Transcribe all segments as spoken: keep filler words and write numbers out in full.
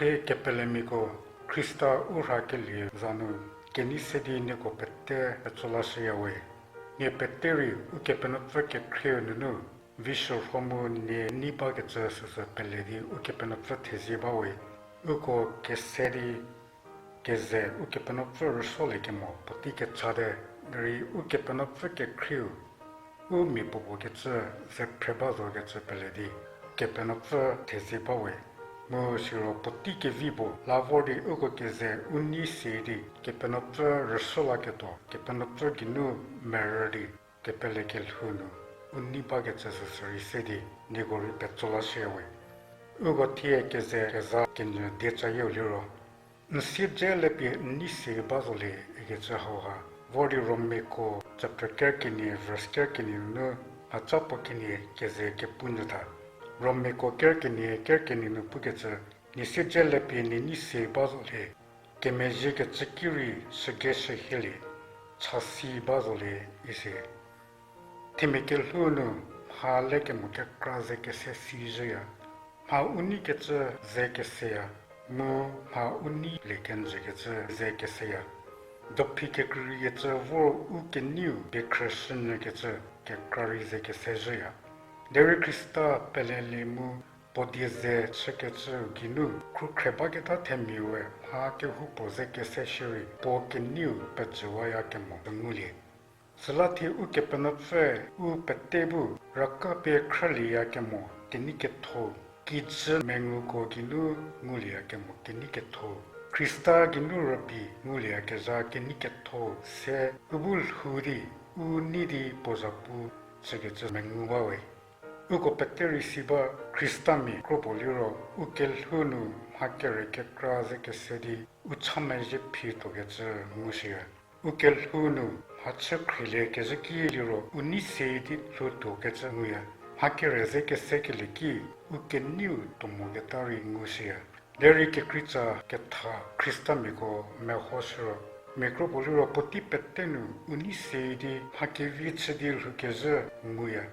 Hie kepelemiako, Khrista u rhakelie za nu kenei se di nieko pete petso lashüyawe. Nie pete rei Ukepenuopfü kekhrieu nunu vishürho mu nie nei bakecü süsü pele di Ukepenuopfü thezie bawe. Uko kese di keze Ukepenuopfü rüsuoliekemo puotei kechate, derei Ukepenuopfü kekhrieu u mia puopuo kecü ze phre ba zokecü pele di Kepenuopfü thezie bawe. Mu siro puotei kevi puo la vor di uko keze u nei se di Kepenuopfü rüsuo laketuo, Kepenuopfü geinu merü di kepele kelhou nu u nei bakecü süsü rei se di nieko rei petso lashüyawe. Uko thie keze kezha kenyü diecayieu liro, n siedze lepie n nei se ba zolie ikecü hauha vor di Romiako chapter ker kenie verse ker kenie nunu mhaca puo kenie keze kepu nyü tha. Romiako ker kenie ker kenie nu pukecü, n siedze lepie n nei se ba zolie, kemezhie kecü ki rei shügei shühielie, chasi ba zolie isi. Themia kelhou nu mha lekemo kekra ze kese si zhüya, mha u neikecü ze keseya, mu mha u neilie kenjükecü ze keseya. Dophi kekreikecü vor u keneiu biekhrüshünyükecü kekra rei ze kese zhüya. Derei Khrista pelelie mu puo die ze chükecüu geinu khrukhre baketa themiae mha kehoupuo ze kese shierei puo keneiu pejüwaya kemo ngulie. Süla thie Ukepenuopfü u pete bu raka pie khrülieya kemo kenei ketho, kijü menguko geinu ngulieya kemo kenei ketho, Khrista geinu rübei ngulieyakezha kenei ketho se u bu lhou di u nei di puo zhapu chükecü mengu bawe. Uko pete rei si ba Khristamia kropuo liro u kelhou nu mha kere kekra ze kese di u cha mezhie phi tuokecü ngushüya. U kelhou nu mhachü khrielie kezhü ki liro u nei se di lhou tuokecü nguya. Mha kere ze kesekelie ki u keneiu tuo moketa rei ngushüya. Derei kekreitsa ketha Khristamiako mehoshü ro, mia kropuo liro puotei pete nu u nei se di mha kevi chü di lhoukezhü nguya.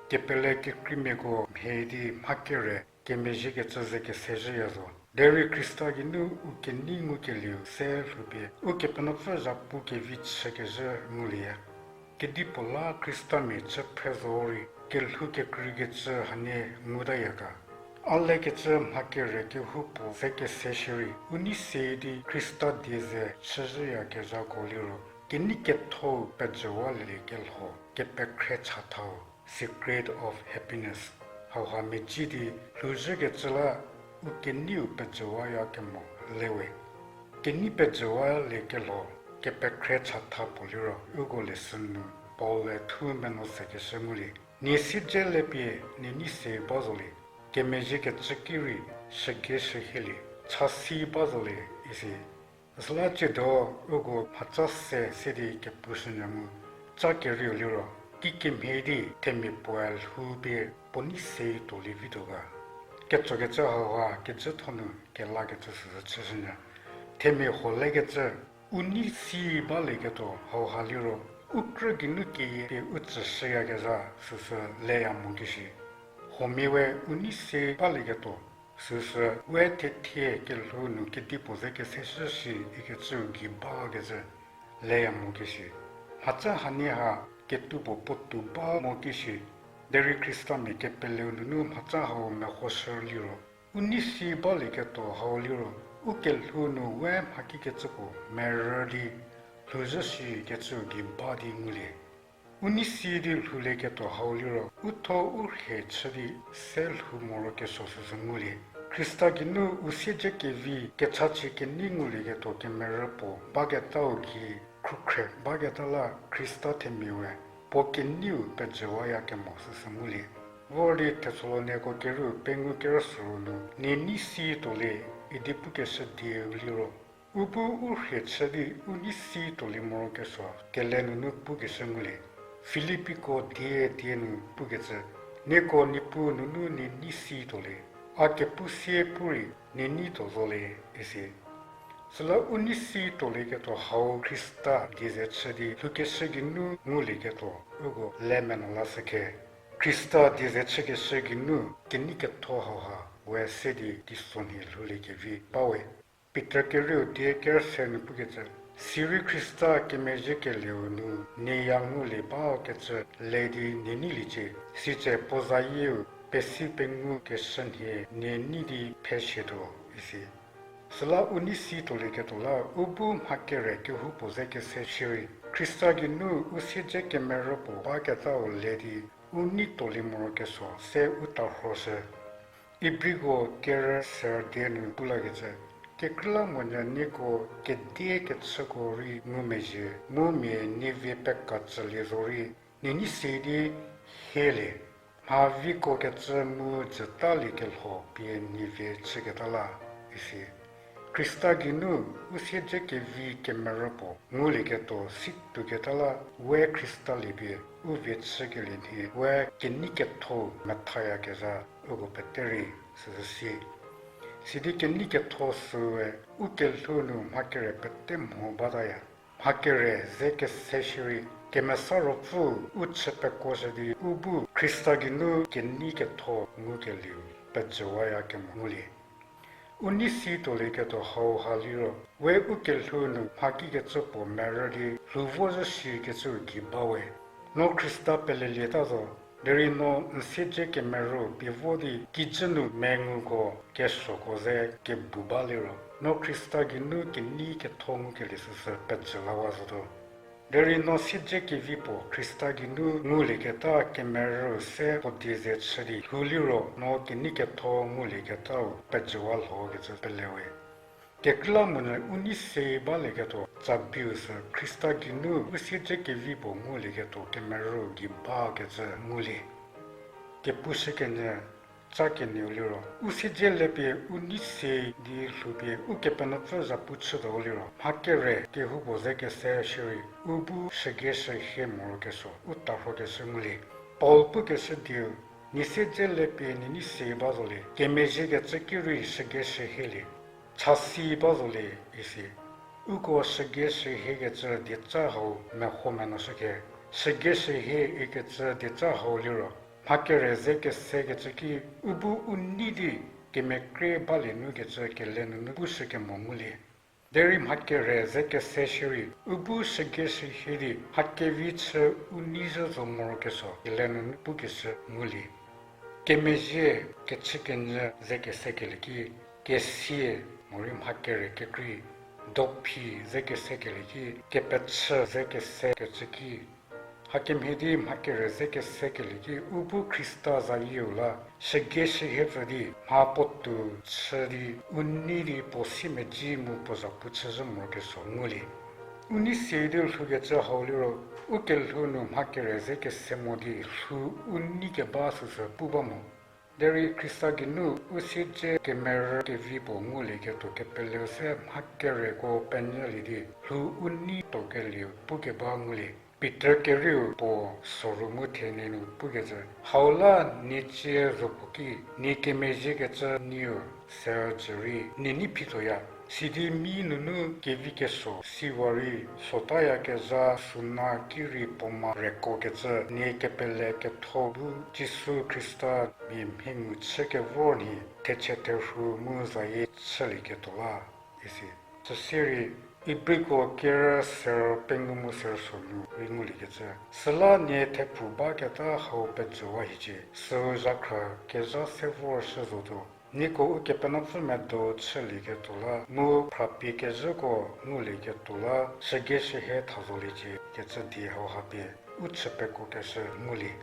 Kepele kekreimiako mhie di mha kere kemezhiekecü ze kesezhüya zo. Derei Khrista geinu u kenei ngukelieu se lhoupie Ukepenuopfü zhapu kevi chükezhü ngulieya. Kedipuo la Khristamia chü phre zo rei kelhou kekreikecü hanie ngutaya ga? A lekecü mha kere kehoupuo ze kese shierei u nei se di Khrista die ze chüzhüyakezhako liro kenei kethou pejüwalie kelho, kepekhre chathau, secret of happiness, hauha mezhie di lhouzhükecü la u keneiu pejüwaya kemo lewe. Kenei pejüwalie kelho, kepekhre chatha puo liro uko lesson nu Paul-e thu meno sekeshü ngulie. Nie siedze lepie nie nei se ba zolie, kemezhiekecü ki rei shügei shühielie, chasi ba zolie isi. Süla tsiedo uko mhatsa se se di kepushünyü mu, ca kerieu liro kikemhie di themia puoe lhou pie puo nei se tuolie vituo ga? Ketsokecü hauha kejütho nu kelakecü süsü chüshünyü. Themia huo lekecü u nei si balieketuo hauha liro u krü geinu keyie pie u tsüshüyakezha süsü leya mo kishi. Huomia we u nei se balieketuo süsü we thethie kelhou nu kedipuo ze keseshü shi ikecüu gei bakecü leya mo kishi. Mhatsa hanie ha ketupuo puotou ba mo kishi. Derei Khristamia kepeleu nunu mhatsa hau mehoshü liro u nei si balieketuo hau liro u kelhou nu we mhakikecüko merü di lhouzhü shikecüu gei ba di ngulie. U nei si di lhoulieketuo hau liro u tho u rhie chü di se lhou morokesuo süsü ngulie. Khrista geinu u siedze kevi kechachie kenei ngulieketuo kemerü puo baketau gei khrukhre baketa la Khrista themia we puo keneiu pejüwaya kemo süsü ngulie. Vor di Thessaloniako kerieu pengou kerüsuo nu nie nei si tuolie idi pukeshü dieu liro u bu u rhie chü di u nei si tuolie morokesuo kele nunu pukeshü ngulie. Filipiko die die nu pukecü, nieko Niepuu nunu nie nei si tuolie, a kepu sie pu rei nie nei tuo zolie isi. Süla u nei si tuolieketuo hau Khrista die ze chü di lhoukeshü geinu ngulieketuo uko le meno lashü khe. Khrista die ze chükeshü geinu kenei ketho hauha we se di teisonhie lhouliekevi bawe. Pitor kerieu die kerüse nu pukecü, sirei Khrista kemezhiekelieu nu nie ya ngulie bakecü le di nie neiliecie, sitse puo zayieu pesi pengou keshü nhie nie nei di pheshietuo, isi. Süla u nei si tuolieketuo la u bu mha kere kehoupuo ze kese shierei, Khrista geinu u siedze kemerü puo baketau le di u nei tuolie morokesuo se u tarhoshü. Ibriko kerü ser die nu pu lakecü, kekreilamonyü nieko kedie kechüko rei ngumezhie, mu mia nie vie pekatsülie zorei, nie nei si di hielie, mha vikuo kecü mu jütaliekelho pie nie vie chüketa la, isi. Khrista geinu u siedze kevi kemerü puo ngulieketuo si tuoketa la, we Khrista liepie u vie chükelie nhie we kenei ketho methayakezha uko pete rei süsü si. Sidi kenei ketho süue u kelhou nu mha kere pete mho bataya. Mha kere ze kese shierei, Kemesa Ruopfü u chü pekuoshü di u bu Khrista geinu kenei ketho ngukelieu pejüwayakemo ngulie. U nei si tuolieketuo hauha liro, we u kelhou nu mhakikecü puo merü di lhou vo zhü shikecüu gei bawe. No Khrista pelelieta zo, derei no n siedze kemerü pie vo di kijü nu menguko kesuoko ze kebu ba liro, no Khrista geinu kenei ketho ngukelie süsü pejü lawa zotuo. Derei no siedze kevi puo Khrista geinu ngulieketa kemerü se puo die ze chü di lhou liro no kenei ketho ngulieketau pejüwa lhokecü pelewe. Kekreilamonyü u nei se balieketuo tsabiu sü Khrista geinu u siedze kevi puo ngulieketuo kemerü gei bakecü ngulie. Kepushükenyü ca kenieu liro, u siedze le pie u nei se di lhoupie Ukepenuopfü zhapu chütuo liro, mha kere kehoupuo ze kese shierei, u bu shügieshühie morokesuo u tarhokeshü ngulie. Paul pukeshü dieu, nie siedze le pie nie nei se ba zolie, kemezhiekecü ki rei shügieshühielie, chasi ba zolie isi. Uko shügieshühiekecü dieca hau meho menuoshükhe. Shügieshühie ikecü dieca hau liro, mha kere ze kesekecü ki u bu u nei di kemekrie balie nukecü kele nunu pushükemo ngulie. Derei mha kere ze kese shierei, u bu shügieshühie di mha kevi chü u nei zhü zo morokesuo kele nunu pukeshü ngulie. Kemezhie kechükenyü ze kesekelie ki, kesie, morei mha kere kekrei, dophi ze kesekelie ki, kepechü ze kesekecü ki, hakemhie di mha kere ze kesekelie ki u bu Khrista zayieu la, shügieshühiepfü di mha puotou chü di u nei di puo siemedzi mu puo zhapu chüzhü morokesuo ngulie. U nei se di lhoukecü hau liro, u kelhou nu mha kere ze kese mo di lhou u nei keba süsü pu ba mo. Derei Khrista geinu u siedze kemerü kevi puo ngulieketuo kepeleu se mha kereko penyülie di lhou u nei tuokelieu pukeba ngulie. Pitor kerieu puo soru mu thenie nu pukecü, hau la nie cie zo puo ki, nie kemezhiekecü nieu se jü rei nie nei phitsoya. Sidi mi nunu kevi kesuo siwa rei, sotayakezha suna ki rei puoma rekokecü nie kepele ketho bu Jisu Khrista mia mhingu chü kevor nhie thechie therhu mu zayie chülieketuo la, isi. Süsirei, Ibriko kerü ser pengou mu ser so nu rei nguliekecü, süla nie thepfu baketa hau pejüwa hiecie, süu zhakhra kezha se vorshü zotuo. Nieko Ukepenuopfü medo chülieketuo la mu phrapie kezhüko ngulieketuo la shügieshühie tha zoliecie kecü die hauha pie u chü pekuokeshü ngulie.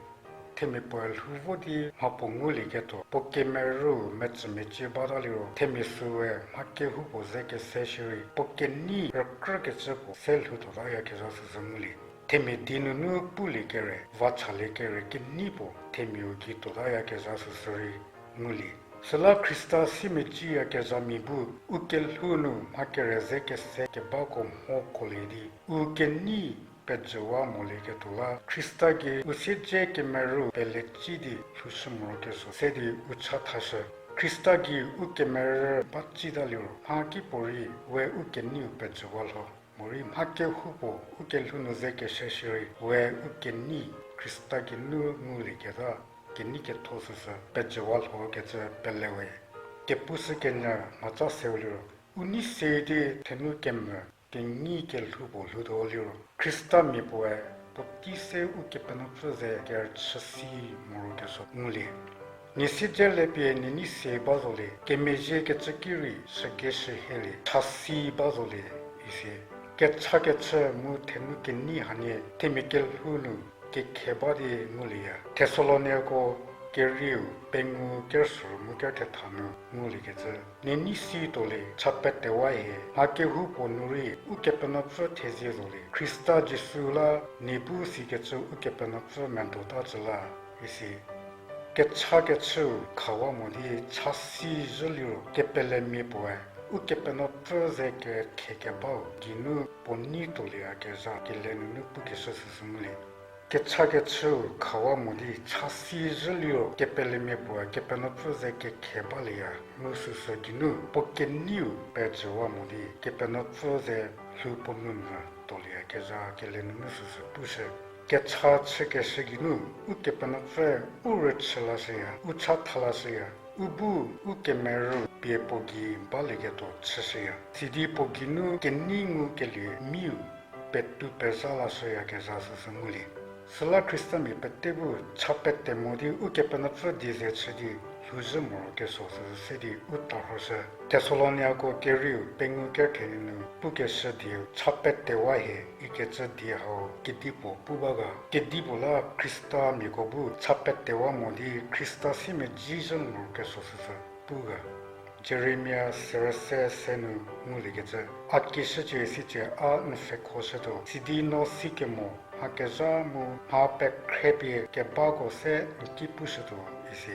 Themia puoe lhou vo di mhapuo ngulieketuo puo kemerü metsümecie bata liro, themia süue mha kehoupuo ze kese shierei puo kenei rükrükecü puo se lhou tuotayakezha süsü ngulie. Themia die nunu pulie kere, va chalie kere kenei puo themiau gei tuotayakezha süsü rei ngulie. Süla Khrista siemedzi yakezhamia bu u kelhou nu mha kere ze kese kebako mhokuolie di u kenei pejüwa molieketuo la Khrista gei u siedze kemerü pelecie di lhoushü morokesuo se di u cha thashü. Khrista gei u kemerü ba tsita liro mhakipuorei we u keneiu pejüwa lho. Morei mha kehoupuo u kelhou nu ze kese shierei we u kenei Khrista geinu ngulieketa kenei ketho süsü pejüwa lhokecü pelewe. Kepushü kenyü mhatsa seu liro, u nei se di thenu kemvü kenyi kelhou puo lhoutuo liro, Khristamia puoe puotei se Ukepenuopfü ze kerüchü si morokesuo ngulie. Nie siedze le pie nie nei se ba zolie, kemezhie kecü ki rei shüge shühielie, chasi ba zolie, isi. Kechakechü mu thenu kenyi hanie themia kelhou nu kekhe ba di ngulieya. Thessaloniako kerieu pengou kerüsuo mu kerüthetha nu nguliekecü, nie nei si tuolie, cha petewa hie, mha kehoupuo nu rei Ukepenuopfü thezie zolie, Khrista Jisu la nie bu sikecü Ukepenuopfü medota cü la, isi. Kechakechüu khawa mo di chasi zhü liro kepelemia puoe Ukepenuopfü ze kekhekebau geinu puo nei tuolieyakezha kele nunu pukeshü süsü ngulie. Kechakechüu khawa mo di chasi zhü liro kepelemia puoe Kepenuopfü ze kekhe balieya mu süsü geinu puo keneiu pejüwa mo di Kepenuopfü ze lhou puo nu mvü tuolieyakezha kele nunu süsü pushü. Kecha chükeshü geinu Ukepenuopfü u rüchü lashüya, u chatha lashüya, u bu u kemerü pie puo gei balieketuo chüshüya. Sidi puo geinu kenei ngukelie miu petou pezha lashüyakezha süsü ngulie. Süla Khristamia pete bu cha pete mo di Ukepenuopfü die ze chü di lhouzhü morokesuo süsü se di u tarhoshü. Thessaloniako kerieu pengou kerüthenie nu pukeshü dieu cha petewa hie ikecü die hau kedipuo pu ba ga? Kedipuo la Khristamiako bu cha petewa mo di Khrista siemedzizhü morokesuo süsü pu ga? Jeremia serü se se nu nguliekecü, a kishücie sicie a n pfhekhoshütuo, sidi no sikemo mha kezha mu mha pekhrepie kebako se n ki pushütuo, isi.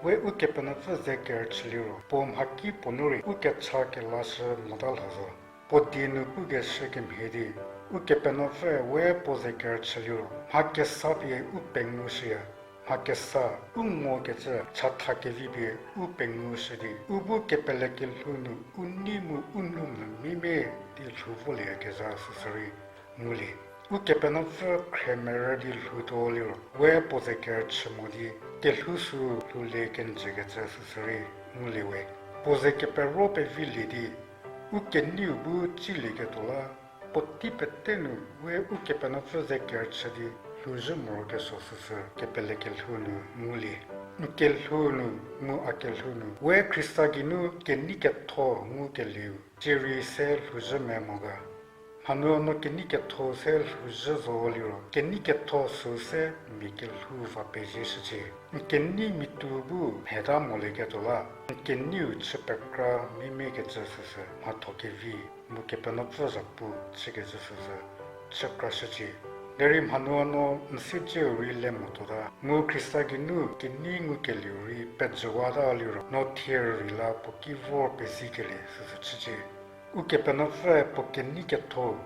We Ukepenuopfü ze kerüchü liro puo mhakipuo nu rei u kecha kelashü mota lho zo. Puo die nu pukeshü kemhie di, Ukepenuopfü we puo ze kerüchü liro mha kesa pie u pengushüya, mha kesa u ngokecü chatha kevi pie u pengushü di u bu kepele kelhou nu u nei mu u nou mvü mimie di lhou volieyakezha süsü rei ngulie. Ukepenuopfü khremerü di lhoutuo liro we puo ze kerüchü mo di kelhou sü lhoulie kenjükecü süsü rei ngulie we. Puo ze kepero pevilie di u keneiu bu csilieketuo la puotei pete nu we Ukepenuopfü ze kerüchü di lhouzhü morokesuo süsü kepele kelhou nu ngulie. N kelhou nu mu a kelhou nu we Khrista geinu kenei ketho ngukelieu cierei se lhouzhü me mo ga? Mhanuü no kenei ketho se lhouzhü zo liro kenei ketho sü se mia kelhou va pezie shücie. N kenei mitu bu mheta molieketuo la n keneiu chü pekra mimiekecü süsü mhatho kevi mu Kepenuopfü zhapu chükecü süsü chü krashücie. Derei mhanuü no n siedzeu rei le motuota mu Khrista geinu kenei ngukelieu rei pejüwata liro no thie rüli la puo ki vor pezikelie süsü chücie. Ukepenuopfüe puo kenei ketho,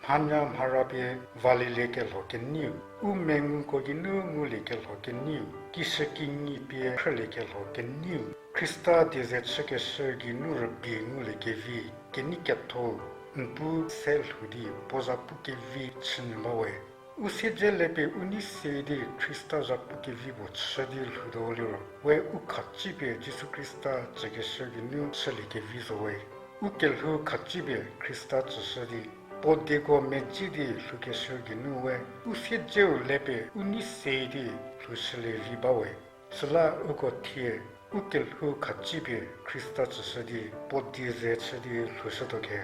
mhanya mhara pie valielie kelho keneiu, u menguko geinu ngulie kelho keneiu, kishükinyi pie khrülie kelho keneiu, Khrista die ze chükeshü geinu rübei ngulie kevi kenei ketho, n bu se lhou di puo zhapu kevi chünyü ba we. U siedze le pie u nei se di Khrista zhapu kevi puo chü di lhoutuo liro we u khacü pie Jisu Khrista tsükeshü geinu chülie kevi zo we. U kelhou khacü pie Khrista tsüshü di puo dieko medzi di lhoukeshü geinu we u siedzeu le pie u nei se di lhoushülie vi ba we. Süla uko thie u kelhou khacü pie Khrista tsüshü di puo die ze chü di lhoushütuo khe.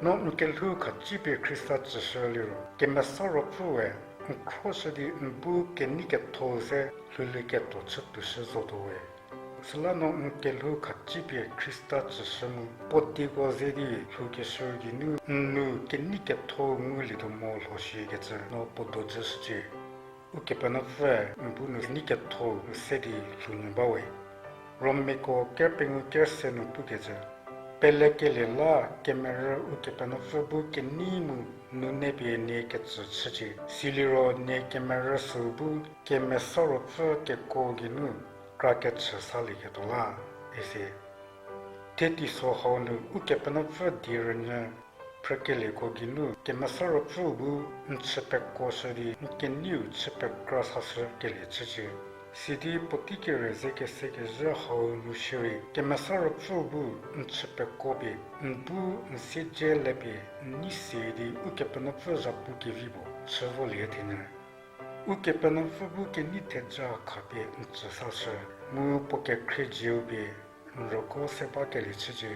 No n kelhou khacü pie Khrista tsüshü liro Kemesa Ruopfüe n khroshü di n bu kenei ketho se lhoulieketuo chütuoshü zotuo we. Süla no n kelhou khacü pie Khrista tsüshü mu puo dieko ze di lhoukeshü geinu n nu kenei ketho ngulietuo mo lhoshikecü no puo dojü shücie. Ukepenuopfüe n bu nu kenei ketho se di lhounyü ba we. Romiako kerpengou kerse nu pukecü, pelekelie la kemerü Ukepenuopfü bu kenei mu nune pie nie ketsü chücie. Siliro nie kemerü süu bu Kemesa Ruopfü keko geinu kra kechü salieketuo la, isi. Thie teiso hau nu Ukepenuopfü die rünyü phrükelieko geinu Kemesa Ruopfüu bu n chü pekuoshü di n keneiu chü pekra sashükelie chücie. Sidi puotei kere ze kesekezhü hau nu shierei, Kemesa Ruopfüu bu n chü pekuo pie, n bu n siedze le pie, n nei si di Ukepenuopfü zhapu kevi puo chü volie thenyü. Ukepenuopfü bu kenei theja khapie n tsü sashü, mu puo kekhrie zieu pie n rüko se bakelie chücie.